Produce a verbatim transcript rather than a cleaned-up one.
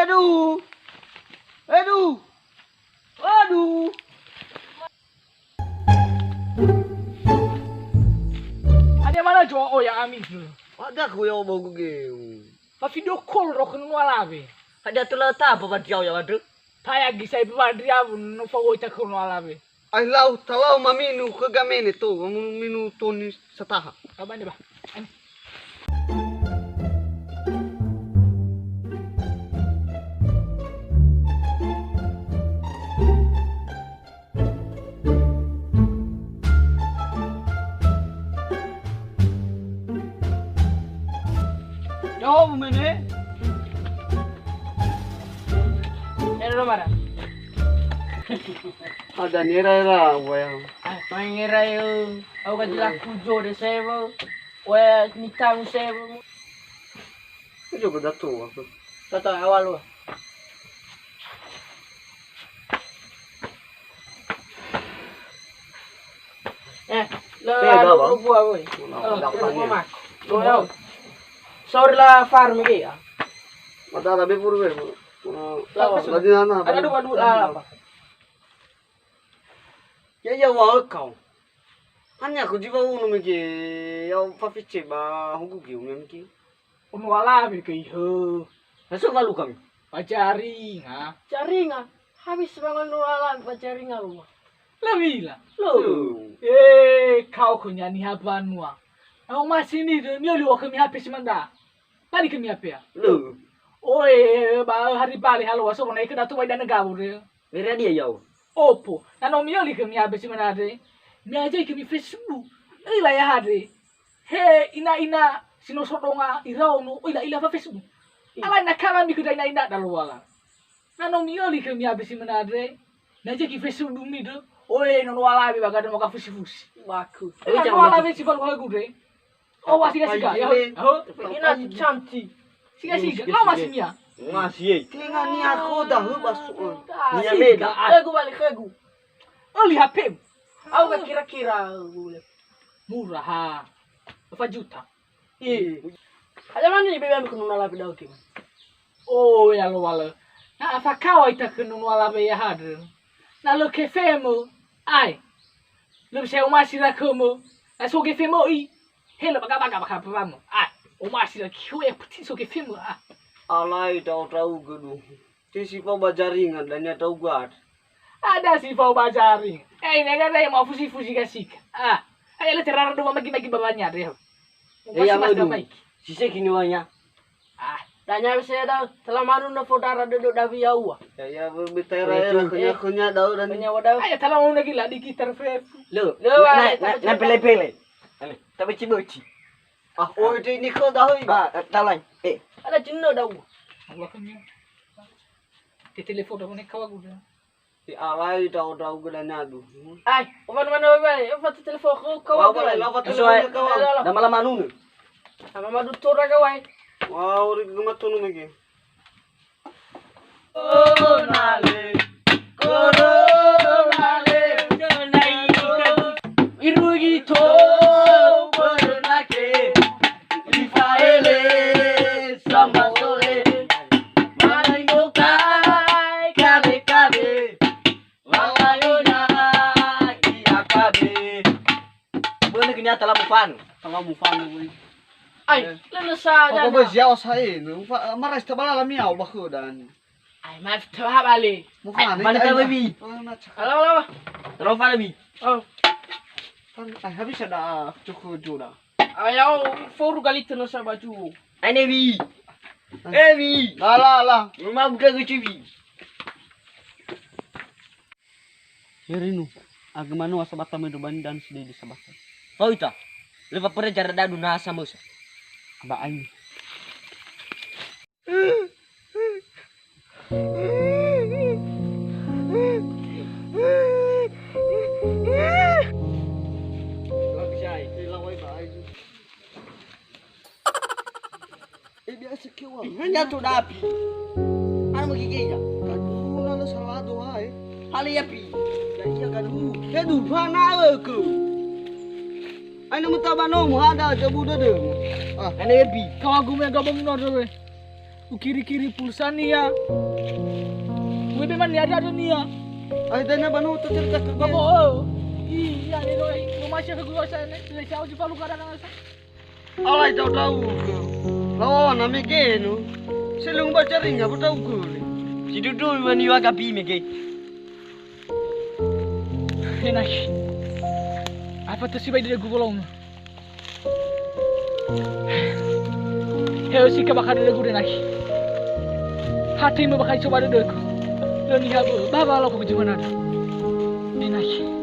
Aduh. Aduh. Aduh. Ada mana jua oya ami? Ada ku ya obo gugeu. Fa video call ro khunu alawe. Ada tula ta apa ba dia ya wadu. Taya gisa ibu badri abu no fa woi ta khunu alawe. Ai lau, talau maminu khö gamene to, maminu toni sataha. Abane ba. Ani. Yo, bumene. Ero mara. Ada nera era waya. Ah, main era yo. Au ka jila kujo de sewo. Waya ni tamu sewo. Kujo ko datu aku. Tata awal lo. Eh, lo Eh, anu gaba. Bua woi. Nah, Oh, dapat bua ni. Mak. Lo, lo. Sorry la farm ge ya. Mata ada be buru be. Lawa. Lagi nana. Ada dua dua lah apa? Ya ya wa kau. Hanya aku jiwa unu mege ya fafice ba hugu ge unu mege. Unu alawe ke ihe. Masuk malu kami. Ba jaringa. Jaringa. Habis bangun unu alawe ba jaringa rumah. Lawila. Lo. Eh, kau khönia niha banua. Au masini de mioli wa khömi H P simanda. Tadi khömi H P ya. Lo. Oe, ba hari bale halo so na ikeda tu bai dana gaul de. Mere dia yau. Opo. Na no mioli khömi H P simanda de. Miajai khömi Facebook. Ila ya hade. He ina-ina si no sodonga iraono, ila-ila fa Facebook. Alai na kala mi khöda ina-ina da loala. Na no mioli khömi H P simanda de. Na jeki Facebook dumi de. Oe, nono alawe ba gada maka fusi-fusi. Baku. Ela no alawe si falu hagu de. Oh, wa siga-siga. Ya, ho. Ina cantik. Siga-siga. Lo masinia. Masih. Tenga ni aku dah basu. Nia meda. Khögu balik khögu. Oli H P. Au ga kira-kira. Murah ha. Berapa juta? Ih. Ada mana ni bebe ambil kenal apa dah oke. Oh, ya lo wala. Na afakao ita khö nono alawe ya hadrö. Na lö kefemö, ai. Lö bisa omasi ra khömö. Na so kefemö i. He lö baga-baga bakha pamö. Ai. Omasi ra khö ya peti so kefemö, ah. Alai tau-tau gedu. Te si fao ba jaringan dan ya tau guat. Ada si fao ba jaring. Eh, ini kan ada yang mau fusi-fusi kasih. Ah. Ayo le terara dua magi-magi babanya deh. Eh, ya, madu. Sise kini wanya. Ah, tanya saya dah, telah malu na fodara duduk dawi yaua. Ya, ya, betera era khönya-khönya dau dan nyawa dau. Ayo, telah mau lagi lah di gitar fe. Lo, lo, na pele-pele. Ane, tapi ciboci. Ah, oh, ini kau dah. Ba, talang. Eh, ada cinno dau. Allah khönya. Te telepon dau ne kawa guda. Ti alai tau-tau gula nadu. Ai, oman mana wai wai, ofa tu telepon ko ko Wa wai. Wala lafa tu Soai. Kawan. Dama lama nunu. Sama madu tora ka wai. Wa ori gema tunu mege. Corona le, corona le, irugi to, corona ke, Rafaele, samba sole. Mani mokai kabe kabe. Wawalina ia kabe. Bene gini ata lamu fanu. Talamu fanu gue. Ai, lele sa. Apa dana. Be ziau sa e? Marai tabala la miau ba khodan. Ai, maaf tabale. Mufana. Mana ta baby? Halo, halo. Terus fanu bi. Oh. Kan ai habis ada cukup juga. Ayau foru gali tena sa baju. Ane wi. Eh wi. La la la. Rumah buka ke cibi. Herinu, agama no asabata me dobani dan sidi di sabata. Fauita. Lewa pere jara dadu na samosa. Aba aini. Eh, biasa kewa. Hanya tu dapi. Anu magigenya. Kaduna lo salado ae. Hale ya pi. Ya iya kadu. Kedu mana ke. Aina mutaba no muhada jabu dede. Ah, ane ya pi. Kau aku me gabung no dede. Ukiri-kiri pulsania. Uebe man niada dania. Ai dana bano to cerita ke. Babo, oh. Iya, ne lo, lo masih ke gua sana, saya jauh di Palu kadang-kadang. Alai tau-tau ke. Lawan na mege no. Selung baca ringa bu tau gule. Si dudu wa niwa gabi mege. Enak. Apa tu si bai degu bolong? He, si ka bakal degu enak. Hati mu bakal coba degu. Lo niha bu, baba lo ku jumanada. Enak.